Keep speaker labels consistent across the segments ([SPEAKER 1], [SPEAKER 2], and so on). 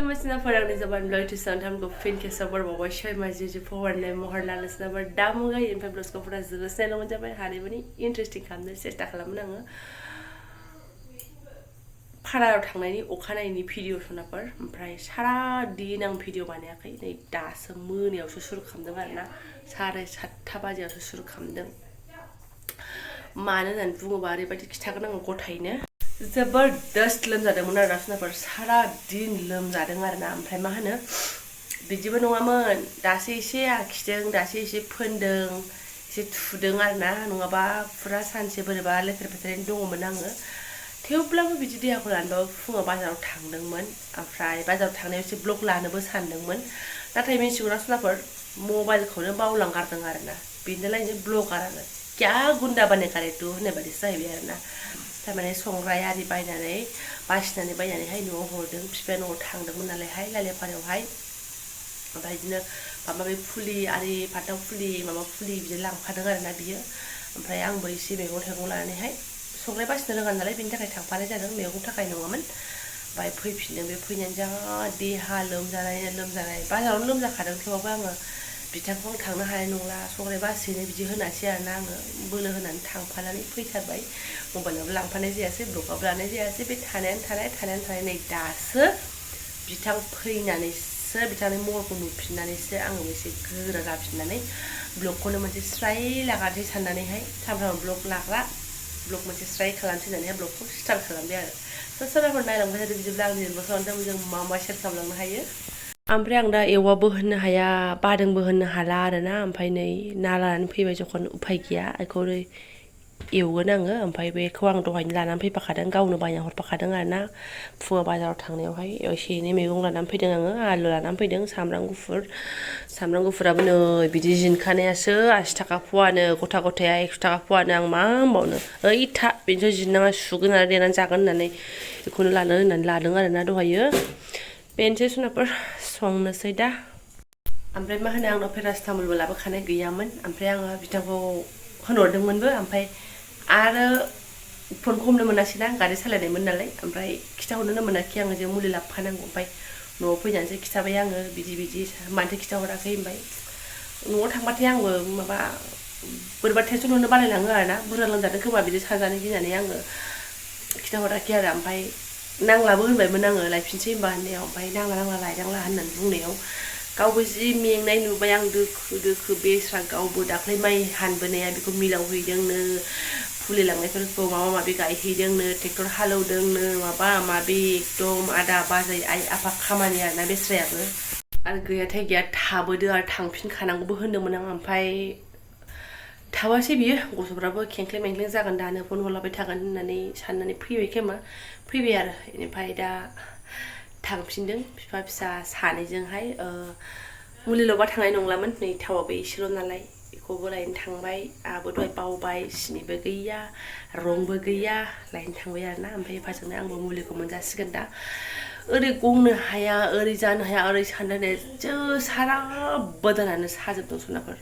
[SPEAKER 1] masina parang ni Jobanivlog tu santam ko fin ke sabar bawa shoy masih je forward le mohar lalas na bar damu ga in peblos ko pura zero seno macam apa hari ini interesting kamne sesta kalam nanga Parah थांनायनि अखानायनि video सनाफोर ओमफ्राय सारा दिन आं video बानायाखै नै दासो मोनायावसो सुरु खालामदों आरोना 7:30 बाजियावसो सुरु खालामदों मानो होननानै बुङोबा ओरैबायदि खिथागोन आङो गथायैनो जबरदस्त लोमजादोंमोन आरोना सनाफोर सारा दिन लोमजादों आरोना ओमफ्राय मा होनो बिदिबो नङामोन दासो एसे आखिदों दासो एसे फोनदों एसे थुदों आरोना नङाबा फुरा सानसे बोरैबा लेथेर फेथेरैनो दङमोन आङो थेवब्लाबो बिदि देहाखौ लानोबो फुङाव बाजाराव थांदोंमोन ओमफ्राय बाजाराव थांनायाव एसे ब्लग लानोबो सानदोंमोन नाथाय मिन्थिगौना सनाफोर मबाइलखौनो बावलांगारदों आरोना बेनोलायनो ब्लगार आरो क्या गुन्दा बानायखा रे तु होननाय बायदिसो जाहैबाय आरोना थारमाने संग्राय आरि बायनानै बासिनानै बायनानैहाय न'आव हरदों बिफाया न'आव थांदोंमोन नालायहाय लालिपारायावहाय ओमफ्राय बिदिनो माबा फुलि आरि फान्थाव फुलि माबा फुलि बिदि लांफादों आरोना बियो ओमफ्राय आंबो एसे मैगं थाइगं लानानैहाय संग्राय बासिनो रोङा नालाय बेनि थाखाय थांफानाय जादों मैगं थाखाय नङामोन ओमफ्राय फैफिनदों बे फैनानै जा देहा लोमजानाय बाजारावनो लोमजाखादों थेवबाबो आङो बिथांखौ थांनो हानाय नंला संग्राय बासिनो बिदि होनासै आरोना आङो बोलो होनानै थांफानानै फैथारबाय मबाइलावबो लांफानाय जायासै ब्लगावबो लानाय जायासै बे थानायानो थानाय नै दासो बिथां फैनानैसो बिथांनि महरखौ नुफिननानैसो आङो एसे गोरा जाफिननानै ब्लगखौनो मोनसे स्राय लागासै साननानैहाय सानफ्रामबो ब्लग लाग्रा ब्लग मोनसे स्राय खालामसै होननानै ब्लगखौ स्टार्ट खालामबाय आरो सोरबाफोर नायलांबाय थादों बिदिब्ला आंनि लिरबोखांदों जों मा सेयार खालामलांनो हायो ओमफ्राय आं दा एवाबो होननो हाया बादोंबो होननो हाला आरोना ओमफ्राय नै ना लानानै फैबाय जखन उफाय गैया बेखौ एवगोन आङो ओमफ्राय बेखौ आं दहायनो लानानै फैफाखादों गावनो बायना हरफाखादों आरोना फुङाव बाजाराव थांनायावहाय एसे एनै मैगं लानानै फैदों आङो आलु लानानै फैदों सामब्राम गुफुराबो नै बिदि जिनखानायासो 80 थाखा फवानो गथा गथाया 100 थाखा फवानो आं मा होनबावनो ओइ था बेनोथ' जिननाङा सुगोन आरो देनानै जागोन होननानै बेखौनो लानो होननानै लादों आरोना दहायो बेनोसै सनाफोर संनोसै दा ओमफ्राय मा होनो आंनाव पेरासिटामलबो लाबोखानाय गैयामोन ओमफ्राय आङो बिथांखौ होनहरदोंमोनबो ओमफ्राय आरो फनखौ हमनो मोनासैना गारि सालायनायमोन नालाय ओमफ्राय खिथाहरनोनो मोनाखै आङो जे मुलि लाबोखानांगौ ओमफ्राय न'आव फैनानैसो खिथाबाय आङो बिदि मानोथो खिथाहराखै ओमफ्राय न'आव थांबाथाय आंबो माबा बोरैबा टेनसन हरनो बालायलाङो आरोना बुरजा लोमजादों खोमा बिदि सानजानो गिनानै आङो खिथाहराखै आरो ओमफ्राय नांलाबो होनबायमोन आङो लायफिनसै होनबा होननायाव ओमफ्राय नांला लायनांला होननानै बुंनायाव गावबो जि मेंनाय नुबाय आं दोखो बेस्रा गावबो दाख्लै माइ हानबोनाया बेखौ मिलाव हैदोंनो फुलि लांनायफोरखौ माबा माबि गायहैदोंनो ट्रेक्टर हालौदोंनो माबा माबि एकदम आदा बाजै आइ आफा खामानि आरोना बेस्रायाबो आरो गैयाथाय गैया थाबोदो आरो थांफिनखानांगौबो होनदोंमोन आं ओमफ्राय थाबासै बियो गथ'फ्राबो खेंख्ले मेंख्ले जागोन दानो फन हरलाबाय थागोन होननानै साननानै फैबाय आरो बेनिफ्राय दा थांफिनदों बिफा फिसा सानैजोंहाय मुलिल'बा थांनाय नंलामोन नै थावाबो एसेल' नालाय बेखौबो लायनो थांबाय आहाबो दहाय बावबाय सिनिबो गैया रंबो गैया लायनो थांबाय आरोना ओमफ्राय एफाजोंनो आंबो मुलिखौ मोनजासिगोन दा ओरै गंनो हाया ओरै जानो हाया ओरै साननानै सारा बदनानो साजोबदों सनाफोर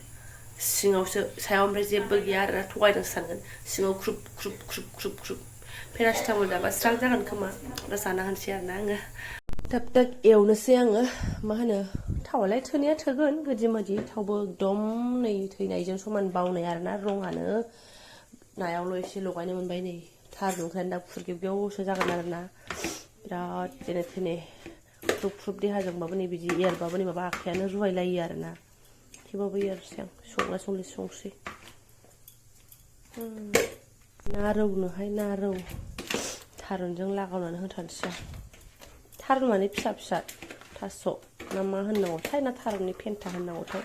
[SPEAKER 1] सिङावसो सायाव ओमफ्राय जेबो गैया आरोना थगायदोंसो सानगोन सिङाव ख्रुब पेरासिटामल जाबा स्रां जागोन खोमा दा जाना होनसै आरोना आङो थाब एवनोसै आङो मा होनो थावालाय थोनाया थोगोन गोदि मोदि थावबो एकदम नै थैनायजों समान बावनाय आरोना रङानो नायावल' एसे लगायनो मोनबाय नै थारुन ओंख्रियानो दा फुरगेवगेवसो जागोन आरोना बिराद जेने थेने ख्रुब देहाजोंबाबो नै बिदि एरबाबो नै माबा आखायानो रुवायलायो आरोना थेवबाबो एरसै आं संसै ना रौ थारुनजों लागावनानै होथारनोसै थारुन माने फिसा थास' ना मा होननांगौथाय ना थारुननि फेन्था होननांगौथाय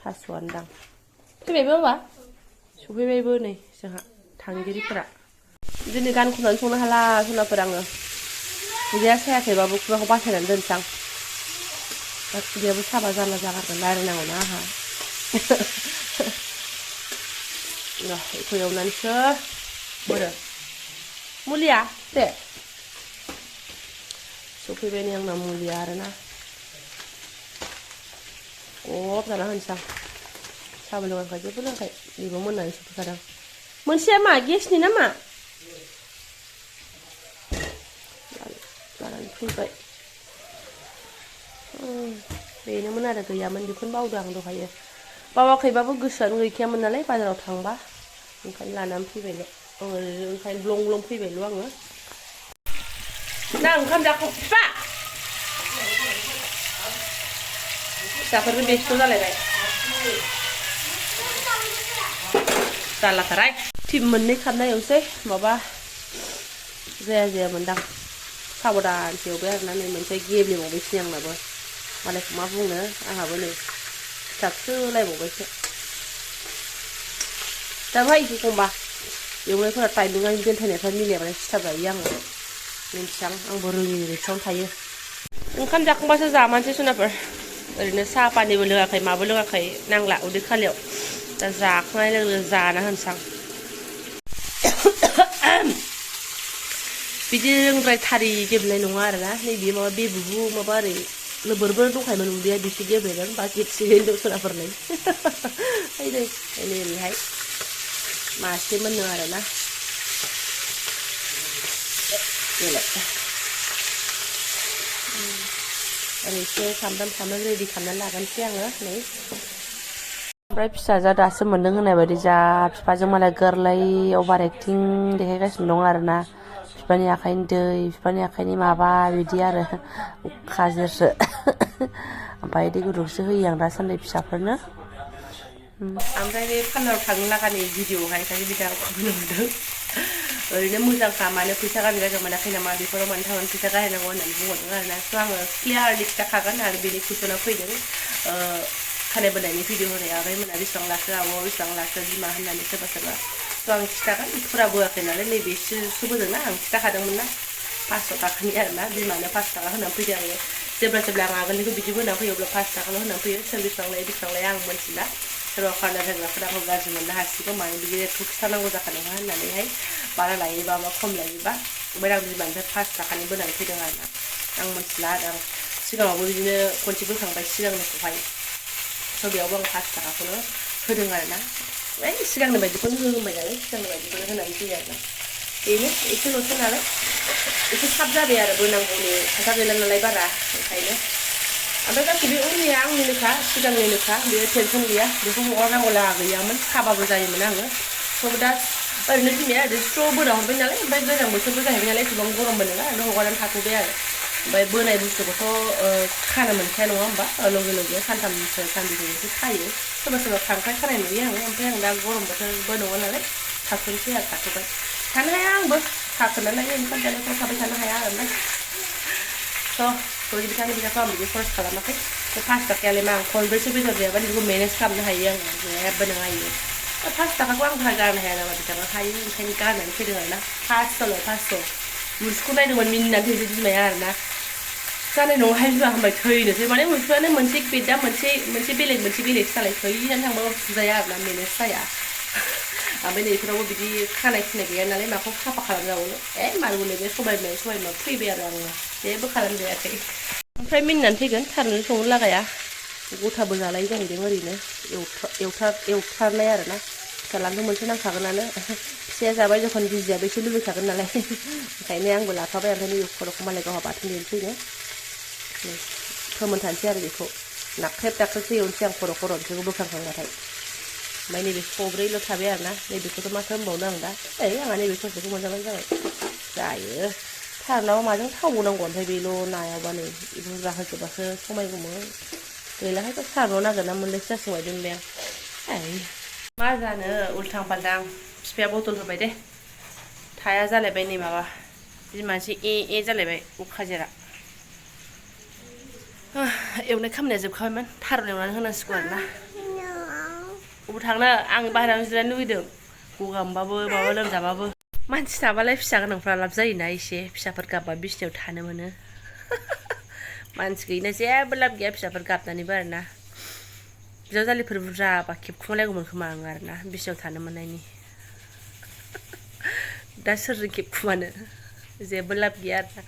[SPEAKER 1] थास'आनो दां फैबायबो होमबा सफैबायबो नै जोंहा थांगिरिफोरा दिनै गान खननानै संनो हाला सनाफोर आङो खुगाया सायाखैबाबो खुगाखौ बासायनानै दोनसै आं दा खुगायाबो साबा जारला जागारगोन रायलायनांगौ ना आंहा बेखौ एवनानैसो बोरो मुलिया दे सफैबाय नै आंना मुलिया आरोना गब जाना होनसै आं साबो लोंखाय जेबो लोंखाय बेबो मोननानै सफैखादों मोनसेया मा गेसनि ना मा लानानै फैबाय बेनोमोन आरो गैयामोन बेखौनो बावदों आं दहायो बावाखैबाबो गोसोआनो गैखायामोन नालाय बाजाराव थांबा ओंखायनो लानानै फैबायल' ओंखायनो ब्लं ब्लं फैबायल' आङो ना ओंखाम जाखां बिफा फिसाफोरबो बेस्थ' जालायबाय जालाथाराय टिम मोननै खारनायसै माबा जाया मोनदां साबधानसो एवबाय आरोना नै मोनसे गेब्लेबावबायसै आंनाबो मालायखौ मा बुंनो आंहाबो नै फिसासोलायबावबायसो दाबो एखमबा एवनायफोरा टाइमिंआ बेलथायनायफ्रा मिलायाबानो सिथाब जायो आङो मिन्थियां आंबो रोङि रेसावनो थायो ओंखाम जाखांबासो जामानसै सनाफोर ओरैनो साहा पानिबो लोङाखै माबो लोङाखै नांला उदै खालियाव दा जाखांनाय लोगो लोगो जाना होनसां बिदि रोंद्रायथारि गेब्लेनाय नङा आरोना नैबे माबा बेबुबु माबा ओरै लोबोरबो दंखायोमोन उदैया बिसो गेब्लेदों बाकेटसेनो दसनाफोरनै ओरै ओरैहाय मासे मोननो आरोना ओरैसो सामब्राम रेडि खालामनानै लागोनसै आङो नै ओमफ्राय फिसाजोआ दासो मोनदों होननाय बायदि जा बिफाजों मालाय गोरलै अभार एक्टिं देखायगासिनो दं आरोना बिफानि आखाइनि दै बिफानि आखाइनि माबा बिदि आरो खाजोरसो ओमफ्राय दै गुदुंसो होयो आं दासान्दि फिसाफोरनो ओमफ्राय बे पार्लाराव थांनो लागानि भिडिअ'हाय सासे बिदाखौ नुदों ओरैनो मोजांखा मानो फैसा गारनो जायगा मोनाखै नामा बेफोराव मानो थांनानै फैसा गारहैनांगौ होननानै बुंहरदों आरोना स' आङो क्लियारलि खिथाखागोन आरो बेनि कुइसना फैदों खानाय बोनायनि भिडिअ होनाया आगैमोना बेसेबां लाखो आब' बेसेबां लाखो बिमा होननानै सोरबा स' आं खिथागोन फुरा बोआखै नालाय नैबेसो बोदोंना आं खिथाखादोंमोन ना 500 थाखानि आरोना बिमानो 5 थाखा होनानै फैदों आङो जेब्ला आं आगोलनिखौ बिदि होनानै फैयो अब्ला 5 थाखाल' होनानै फैयो सोर बेसेबां लायो आं मोनथिला सोरबा पार्लार होग्राफोरा आंखौ गाज्रि मोननो हासिगौ मानो बिदि रेटखौ खिथानांगौ जाखानाङा होननानैहाय बारा लायोबा बा खम लायोबा ओमफ्राय आं बिमानिफ्राय 5 थाखानि बोनानै फैदों आरोना आं मोनथिला आरो आं सिगाङावबो बिदिनो खनसे बोखांबाय सिगांनिखौहाय स' बेयावबो आं 5 थाखाखौनो होदों आरोना सिगांनि बायदिखौनो होबाय नालाय सिगांनि बायदिखौनो होनानै फैयो आरोना बेनो एसेल'सो नालाय एसे थाब जाबाय आरो बोनांगौनि खोथा गैला नालाय बारा ओंखायनो ओमफ्राय गासैबो उननिया आंनिनोखा सिगांनिनोखा बेयो टेनसन गैया बेखौ हगारनांगौ लागा गैयामोन खाबाबो जायोमोन आङो स' दा ओरैनो बिमाया ओरै स्र' बोना हरबाय नालाय ओमफ्राय गोजां बोथोरबो जाहैबाय नालाय एसेबां गरमबो नङा ओरैनो हगारनानै थाथ'बाय आरो ओमफ्राय बोनाय बुस्थुखौथ' खानो मोनखाया नङा होमबा लगे सानथामसो सानब्रैसो खायो सोरबा खांख्राय खानाय नुयो आङो ओमफ्राय आं दा गरम बोथोरबो नङा नालाय थाथ'नोसै आरो थाथ'बाय थानो हाया आंबो खाखोनानै ओंखाम जानायफ्राव थाबाय थानो हाया आरोना स' बिथांनि बिदाखौ आं बिदि खरस खालामाखै बे 5 थाखायालाय मा आं खनब्रैसो बेदर जायाबानो बेखौ मेनेज खालामनो हायो आङो जेबो नङा इयो 5 थाखाखौ आं गारनो हाया नामा बिथाङा हायो ओंखायनो गारनानै फैदों आरोना 500 मुसुखौ नायदोंमोन मिनिनानै थैजों बिमाया आरोना जानाय नङाहाय बिमा होनबाय थैनोसै माने मुसुआनो मोनसे बेदा मोनसे बेलेगसो नालाय थैनानै थांबाबो फुजाया आरोना मेनेज जाया ओमफ्राय नैफोरावबो बिदि खानाय खुनाय गैया नालाय माखौ साफा खालामजाबावनो मारुले बे सबायमा फैबाय आरो आङो जेबो खालामजायाखै ओमफ्राय मिनिनानै फैगोन थारुन संनो लागाया गथाबो जालाय जाहैदों ओरैनो एवथारनाय आरोना फिसालानथ' मोनसे नांखागोनानो फिसाया जाबाय जखन बिजियाबो एसे लुबैखागोन नालाय ओंखायनो आंबो लाफाबाय ओमफ्राय नै खर'खौ मालाय गावहा बाथोन देनोसैनो फोमोनथानोसै आरो बेखौ नाख्रेबसो एवनोसै आं खर' बिसोरखौ बोखांखांबाथाय ओमफ्राय नैबे खब्रैल' थाबाय आरोना नैबेखौथ' माथो होनबावनो आं दा आंहा नैबे ससेखौ मोनजाबानो जाबाय जायो थारुनाव माजों थावनांगौ ओमफ्राय बेल' नायावबा नै बुरजा होजोबासो समायगौमोन गैलाहाय थारुनाव नागिरना मोननायसो जासिगोन बायदि मोनबाय आं मा जानो उल्थां फाल्थां बिफाया बथल होबाय दे थाया जालायबाय नै माबा बिमासे ए जालायबाय अखाजिरा एवनाय खामानिया जोबखाबायमोन थारुन एवनानै होनांसिगौ आरोना अबाव थांनो आं बाहेरायाव जिरायनो लुबैदों गगा मोनबाबो माबा लोमजाबाबो मानसि थाबालाय फिसा गोनांफ्रा लाब जायोना एसे फिसाफोर गाबबा बिसिनायाव थानो मोनो मानसि गैयिना जेबो लाब गैया फिसाफोर गाबनानैबो आरोना बिजावजालिफोर बुरजाबा खेबखुमालायगौमोन खोमा आं आरोना बिसिनायाव थानो मोननायनि दा सोरजों खेबखुमानो जेबो लाब गैया आरोना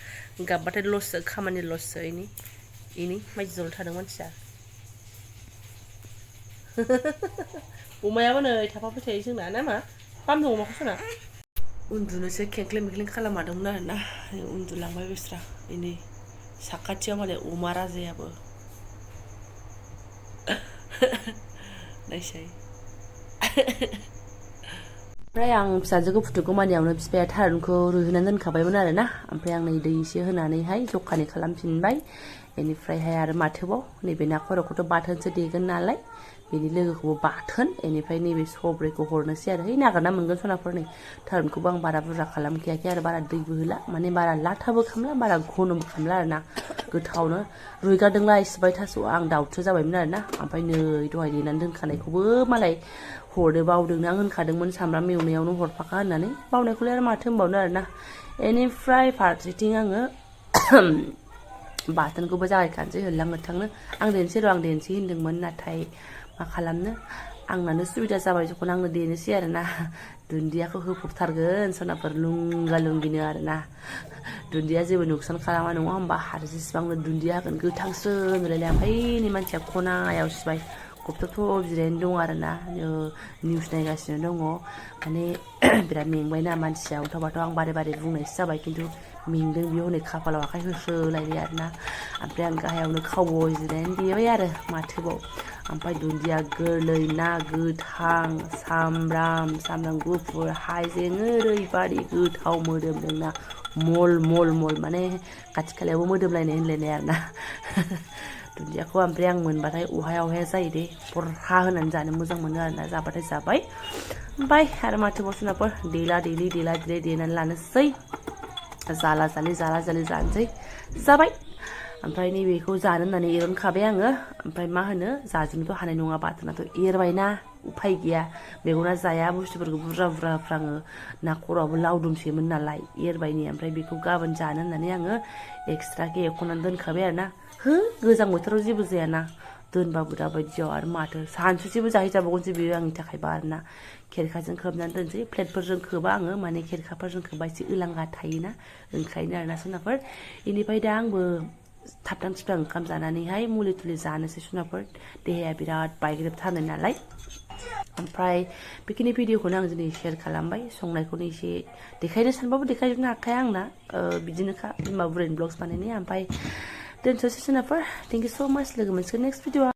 [SPEAKER 1] गाबबाथाय लससो खामानि लससो इनि माइदि जल थादों मानसिया अमायाबो नै थाफाबाय थायो जोंना ना मा फामदों अमाखौ सोना उन्दुनोसो खेंख्लें मेख्लें खालामहादोंमोन आरोना उन्दुलांबाय बेस्रा नै साखाथियाव मालाय अमा राजायाबो नायसाय ओमफ्राय आं फिसाजोखौ फुथुगौमानियावनो बिफाया थारुनखौ रुइहोनानै दोनखाबायमोन आरोना ओमफ्राय आं नै दै एसे होनानैहाय जखानि खालामफिनबाय बेनिफ्रायहाय आरो माथोबाव नैबे ना खर'खौथ' बाथोनसो देगोन नालाय बेनि लोगोखौबो बाथोन बेनिफ्राय नैबे सब्रायखौ हरनोसै आरो है नागिरना मोनगोन सनाफोर नै थारुनखौबो आं बारा बुरजा खालामखायाखै आरो बारा दैबो होला माने बारा लाथाबो खालामला बारा घन'बो खालामला आरोना गोथावनो रुइगारदोंला इसेबाय थास'आ आं दाउथो जाबायमोन आरोना ओमफ्राय नै दहाय देनानै दोनखानायखौबो मालाय हरनो बावदोंनो आं होनखादोंमोन सामब्राम एवनायावनो हरफाखा होननानै बावनायखौलाय आरो माथो होनबावनो आरोना बेनिफ्राय फारसेथिं आङो बाथोनखौबो जागायखानोसै होल्लां होथांनो आं देनोसै होनदोंमोन नाथाय मा खालामनो आंनानो सुबिदा जाबाय जखन आंनो देनोसै आरोना दुन्दियाखौ होफबथारगोन सनाफोर लुंगा लुंगिनो आरोना दुन्दिया जेबो नुकसान खालामा नङा होमबा आरो जेसेबांनो दुन्दिया होगोन गोथांसो होनलायलाय ओमफ्राय मानसिया खनायाव सिबाय गबथब जिरायनो दं आरोना निउस नायगासिनो दङ माने बिराद मेंबायना मानसिया उल्था बाथ' आं बारे बारे बुंनायसो जाबाय खिन्थु मेंदों बेयाव हनै खाफालाव आखाइ होसोलायबाय आरोना ओमफ्राय आं गाहायावनो खावबय जिरायनानै देबाय आरो माथोबाव ओमफ्राय दुन्दिया गोरलै ना गोथां सामब्राम गुफुर हाइजें ओरैबादि गोथाव मोदोमदोंना मल मल मल माने खाथि खालायावबो मोदोमलायनाय होनलायनाय आरोना दुन्दियाखौ ओमफ्राय आं मोनबाथाय अहाया जायो दे बरहा होनानै जानो मोजां मोनो आरोना जाबाथाय जाबाय ओमफ्राय आरो माथोबाव सोनाबफोर देला देलि देनानै लानोसै जाला जालि जानोसै जाबाय ओमफ्राय नैबेखौ जानो होननानै एरनखाबाय आङो ओमफ्राय मा होनो जाजोबनोथ' हानाय नङा बाथोनाथ' एरबायना उफाय गैया मेगना जाया बुस्थुफोरखौ बुरजा होफ्राङो ना खर'आबो लावदुमसोमोन नालाय एरबायनि ओमफ्राय बेखौ गाबोन जानो होननानै आङो एक्सट्राके एवख'नानै दोनखाबाय आरोना गोजां बोथोराव जेबो जायाना दोनबाबो दाबायदियाव आरो माथो सानसुसेबो जाहैजाबावगोनसो बेयो आंनि थाखायबा आरोना खेरखाजों खोबनानै दोनसै प्लेटफोरजों खोबा आङो माने खेरखाफोरजों खोबा एसे ओलांगा थायोना ओंखायनो आरोना सोनाफोर बेनिफ्राय दा आंबो थाबथां थिबथां ओंखाम जानानैहाय मुलि थुलि जानोसै सोनाफोर देहाया बिराद बायग्रेबथारनाय नालाय ओमफ्राय बेखिनि भिडिअखौनो आं दिनै शेयार खालामबाय संनायखौनो एसे देखायनो सानबाबो देखायजोबनो हाखाया आंना बिदिनोखा बिमा बुरैनि ब्लग्स बानायनाया ओमफ्राय दोनथ'सै सोनाफोर थेंक इउ स' माच लोगो मोनसिगोन नेक्स्ट भिडिअ